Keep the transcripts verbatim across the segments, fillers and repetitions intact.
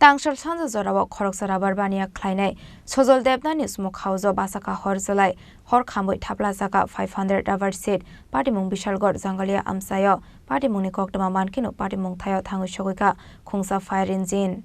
Tangsal sanja jorao khoroksa rubber baniya khlainai Sojol Debnathni smok haujo bachakha hor jwlai, hor khamwi thapla jaka five hundred rubber sheet, patimung Bishalgarh Jangalia amchaio. Patimungni koktwma mankheno patimung thaio thangwi sogwikha khungsa fire engine.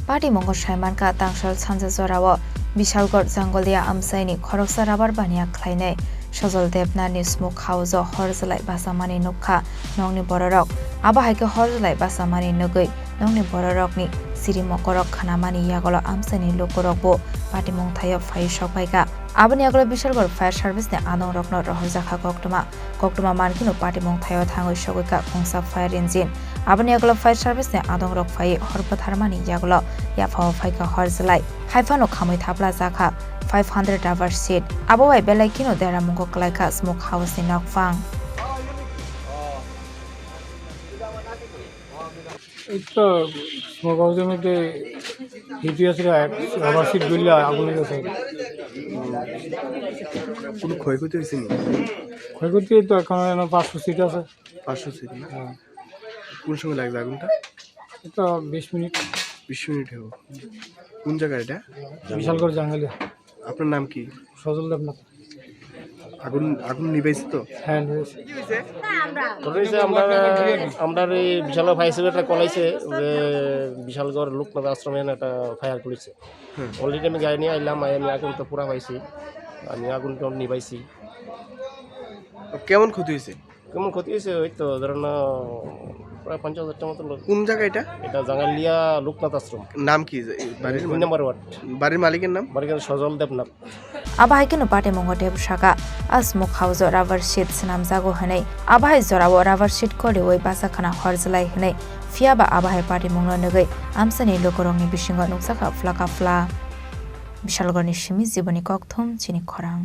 Patimungo saimankha tangsal sanja jorao Bishalgarh Jangalia amchaini khoroksa rubber baniya khlainai Sojol Debnathni smok haujo hor jwlai bachamani nukha nokni bororok. Abo hai khe hor jwlai bachamani nugwi nokni bororokni siri mokorok khnamani yagulo amchaini lukurokbo patimung thaio phaiwi sokphaikha. Aboni yagulo Bishalgarh Fire Service ni adongrokno rohorjakha koktwma. Koktwma mankheno patimung thaio thangwi sogwikha khungsa fire engine. Aboni yagulo fire service ni adongrok phaiwi hor bwtharmani yagulo yaphao phaikha hor jwlai. Haiphano khamwi thapla jakha five hundred rubber sheet. Abo bai belai kheno deramungo kwlaikha smok house ni nokphang. এই তো স্মোক হাউসের মধ্যে হিট হয়েছিল, এক rubber sheet গলিয়ে আগুন লেগেছে। কোনো ক্ষয়ক্ষতি হয়েছে নি? ক্ষয়ক্ষতি তো এখন, এখন পাঁচশো সিট আছে। পাঁচশো সিট না? হ্যাঁ। কোন সময় লাগছে আগুনটা? এই তো বিশ মিনিট। বিশ মিনিট হলো। কোন জায়গা এটা? বিশালগড় জাঙ্গালিয়া। আপনার নাম কি? সজল দেবনাথ। আগুন, আগুন নিবাইছে তো? হ্যাঁ, নিবাইছে। ঘটনা হয়েছে, আমরা, আমরা এই বিশাল ফায়ার সার্ভিসে একটা কল আইছে যে বিশালগড় লোকনাথ আশ্রমে একটা ফায়ার করেছে। হুম। Already আমি গাড়ি নিয়ে আইলাম, আই আমি আগুন তো পুরা পাইছি, আমি আগুন তো নিবাইছি। তো কেমন ক্ষতি হয়েছে? কেমন ক্ষতি হয়েছে? ওই তো ধরো না, প্রায় পঞ্চাশ হাজার টাকার মতো লোক। কোন জায়গা এটা? এটা জাঙ্গালিয়া লোকনাথ আশ্রম। নাম কি? বাড়ির দুই নম্বর ওয়ার্ড। বাড়ির মালিকের নাম? মালিকের সজল Debnath. Abo hai kheno patimungo tei bwsaka a smok haujo rubber sheet swnamjago hwnwi, abo hai jorao rubber sheet koriwi bachakhana hor jwlai hwnwi, phiyaba abo hai patimungno nugwi amchaini lukurokni bisingo nukjakha phlaka phla. Bishalgarhni simi Jiboni Kokthum, chini khorang.